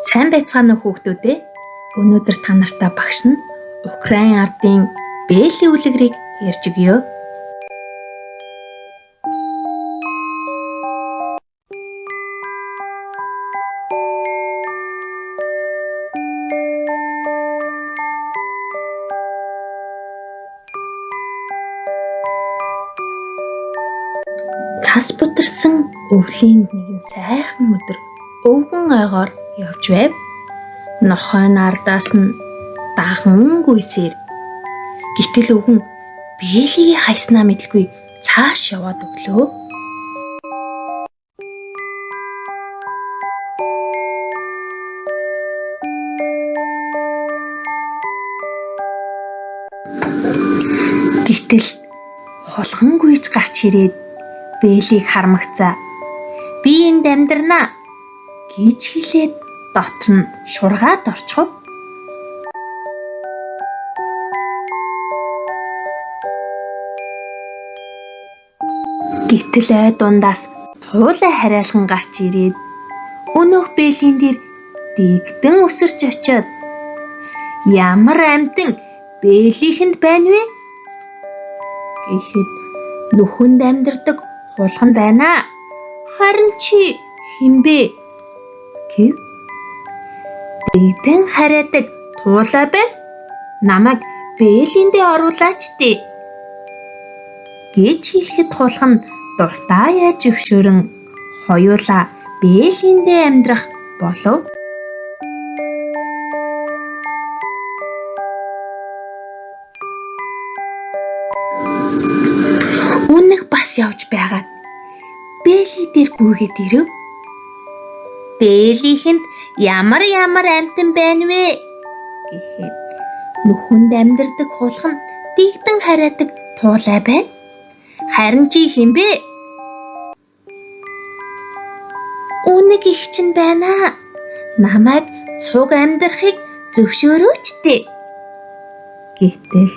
Сайн байцгаана уу хүүхдүүд ээ. Өнөөдөр та нартай багш нь Украин ардын Бэли үлгэрийг ярьж өгье. Цас бутарсан өвлийн нэгэн сайхан өдөр өвгөн ойгоор явж байв. Нохой нь ардаас нь даган гүйсээр. Гэтэл өвгөн Бэлигээ хайснаа мэдлгүй цааш яваад өглөө. Гэтэл хулган гүйж гарч ирээд Бэлийг хармагцаа. Би энд амьдрнаа гэж хэлээд дотор нь шургаад орчихов. Гэтэл ой дундаас туулай харайлган гарч ирээд өнөөх Бэлийн дээр дэгдэн өсөрч очиод ямар амьтан Бэлийнхэнд байна вэ гэхэд нүхэнд амьдардаг хулган байна. Харин чи хэн бэ гэв. Дэгдэн харайдаг туулай байна. Намайг Бэлиндээ оруулаач дээ гэж хэлэхэд хулган дуртай яаж зөвшөөрөн хоёулаа Бэлиндээ амьдрах болов. Үнэг бас явж байгаад Бэли дээр гүйгээд ирэв. Бэлийнхэнд ямар ямар амьтан байна вэ гэхэд нүхэнд амьдардаг хулган дэгдэн харайдаг туулай байна. Харин чи хэн бэ? Үнэг их чинь байна. Намайг цуг амьдрахыг зөвшөөрөөч дээ. Гэтэл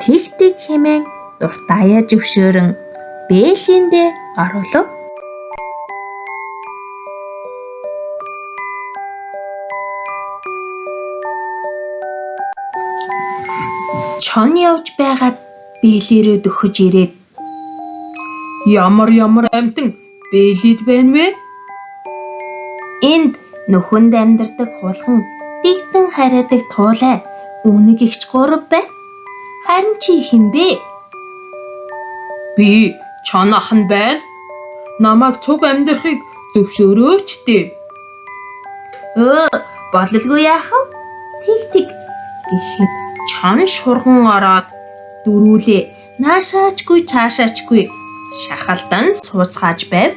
тэг тэг хэмээн дуртаяа зөвшөөрөн Бэлиндээ оруулав. Чон явж байгаад Бэли рүү дөхөж ирээд Ямар ямар амьтан Бэлид байна вэ? Энд нүхэнд амьдардаг хулган дэгдэн харайдаг туулай үнэг эгч гурав байна. Харин чи хэн бэ? Би Чон ах нь байна. Намайг цуг амьдрахыг зөвшөөрөөч дээ. Өө, бололгүй яах вэ? Тэг тэг гэхэд чон шурган ороод дөрүүлээ наашаачгүй цаашаачгүй шахалдан сууцгааж байв.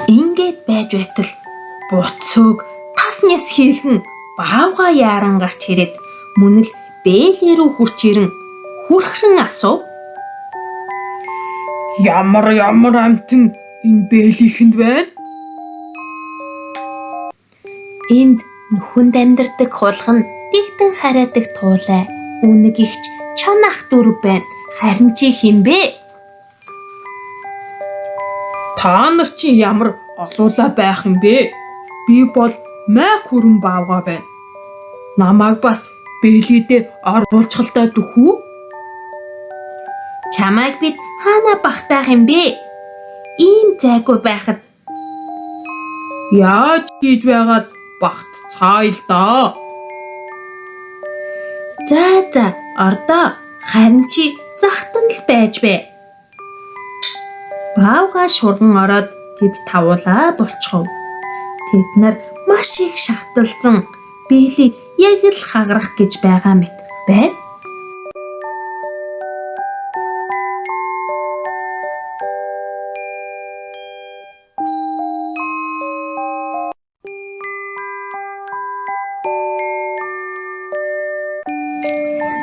Ингээд байж байтал буцөөг тас няс хийлгэн баавгай яаран гарч ирээд мөн л Бэли рүү хурч ирэн хүрхрэн асуув. Ямар ямар амьтан энэ Бэлийнхэнд байна? Энд нүхэнд амьдардаг хулган дэгдэн харайдаг туулай үнэг эгч чон ах дөрв байна. Харин чи хэн бэ? Та нар чинь ямар олуулаа байх юм бэ? Би бол Майк хүрэн баавгай байна. Намайг бас Бэлийдээ оруулчихалдаа дөхүү? Чамайг бид хаана багтаах юм бэ? Ийм зайгүй байхад Яаж хийж байгаад багтцгаая л доо. За за ордоо харин чи захтан л байж бай. Баавгай шурган ороод тэд тавуулаа болчихов. Тэд нар маш их шахталзан Бэли яг л хагарах гэж байгаа мэт байв.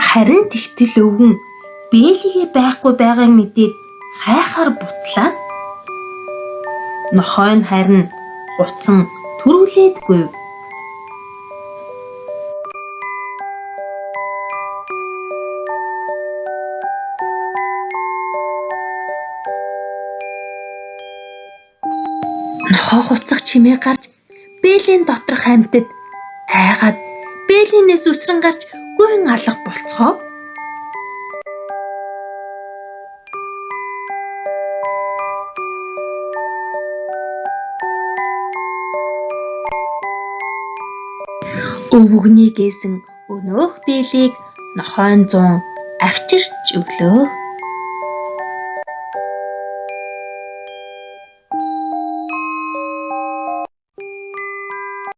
Харин тэгтэл өвгөн Бэлигээ байхгүй байгааг мэдээд хайхаар бутлаа. Нохой нь харин хуцан төрүүлээдгүй. уулзах чимээ гарч бээлийн доторх амьтад айгаад бээлийнээс үсрэн гарч гуйн алга болцгоов. Өвгөний гээсэн өнөөх бээлийг нохойн зун авчирч өглөө.